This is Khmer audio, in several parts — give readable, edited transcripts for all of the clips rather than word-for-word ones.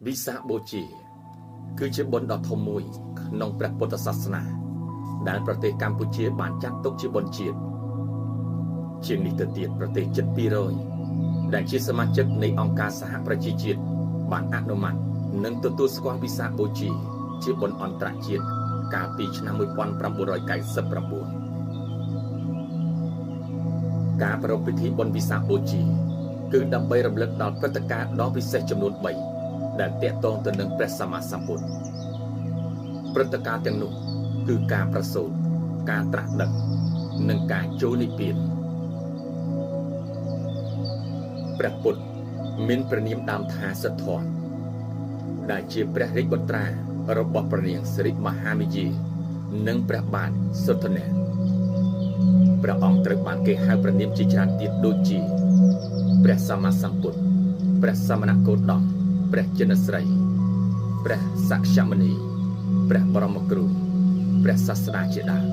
វិសាខបូជា គឺជាបុណ្យដ៏ធំមួយក្នុងព្រះពុទ្ធសាសនា ដែលប្រទេសកម្ពុជាបានចាត់ទុកជាបុណ្យជាតិជាងនេះទៅទៀតប្រទេសជិត200ដែលជាសមាជិកនៃអង្គការសហប្រជាជាតិបានអនុម័តនិងទទួលស្គាល់វិសាខបូជា ជាបុណ្យអន្តរជាតិកាលពីឆ្នាំ1999ការប្រារព្ធពិធីបុណ្យវិសាខបូជា គឺដើម្បីរំលឹកដល់ព្រឹត្តិការណ៍ដ៏ពិសេសចំនួន3ដែលទាក់ទងទៅនឹងព្រះសម្មាសម្ពុទ្ធព្រឹត្តិការណ៍ទាំងនោះគឺការប្រសូតការត្រាស់ដឹងនិងការចូលនិព្វានព្រះពុទ្ធមានព្រះនាមដើមថាសិទ្ធត្ថដែលជាព្រះរាជបុត្រារបស់ព្រះនាងសិរិមហាមាយានិងព្រះបាទសុទ្ធនៈព្រះអង្គត្រូវបានគេហៅព្រះនាមជាច្រើនទៀតដូចជាព្រះសម្មាសម្ពុទ្ធព្រះសមណគោតមព្រះចិនស្រីព្រះសក្យមុនីព្រះបរមគ្រូព្រះសាស្តាជាដើម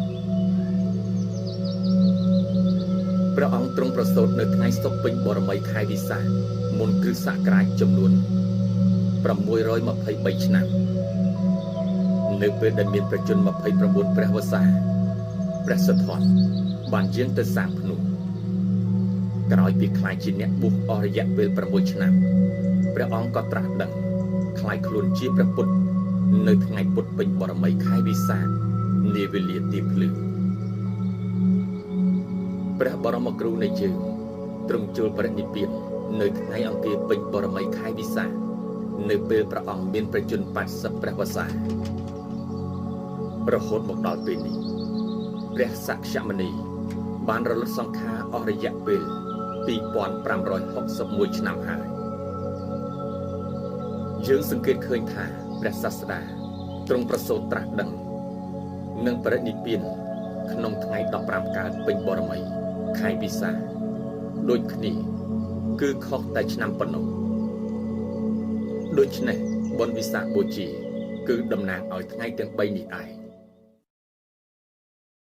ព្រះអង្គទ្រង់ប្រសូតនៅថ្ងៃសុក្រពេញបរមីខែវិសាខមុនគ្រិស្តសករាជចំនួន623ឆ្នាំនៅពេលដែលមានប្រជជន29ព្រះវស្សាព្រះសិទ្ធត្ថបានយាងទៅសាងភ្នោះក្រោយពីក្លាយជាអ្នកបួសអស់រយៈពេល6ឆ្នាំព្រះអង្គក៏ត្រាស់ដឹងក្លាយខ្លួនជាព្រះពុទ្ធនៅថ្ងៃពុទ្ធពេញបរមីខែវិសាខនាវេលាទីភ្លឺព្រះបរមគ្រូនៃយើងទ្រង់ចូលបរិនិព្វាននៅថ្ងៃអង្គារពេញបរមីខែវិសាខនៅពេលព្រះអង្គមានប្រជជន80ព្រះវស្សារហូតមកដល់ពេលនេះព្រះសក្យមុនីបានរលត់សង្ខារអស់រយៈពេល2561ឆ្នាំហើយយើងសង្កេតឃើញថាព្រះសាស្តាទ្រង់ប្រសូតត្រាស់ដឹងនិងបរិនិព្វានក្នុងថ្ងៃ15កើតពេញបរមីខែវិសាខដូចគ្នាគឺខុសតែឆ្នាំប៉ុណ្ណោះដូច្នេះបុណ្យវិសាខបូជាគឺតំណាងឲ្យថ្ងៃទាំង3នេះឯង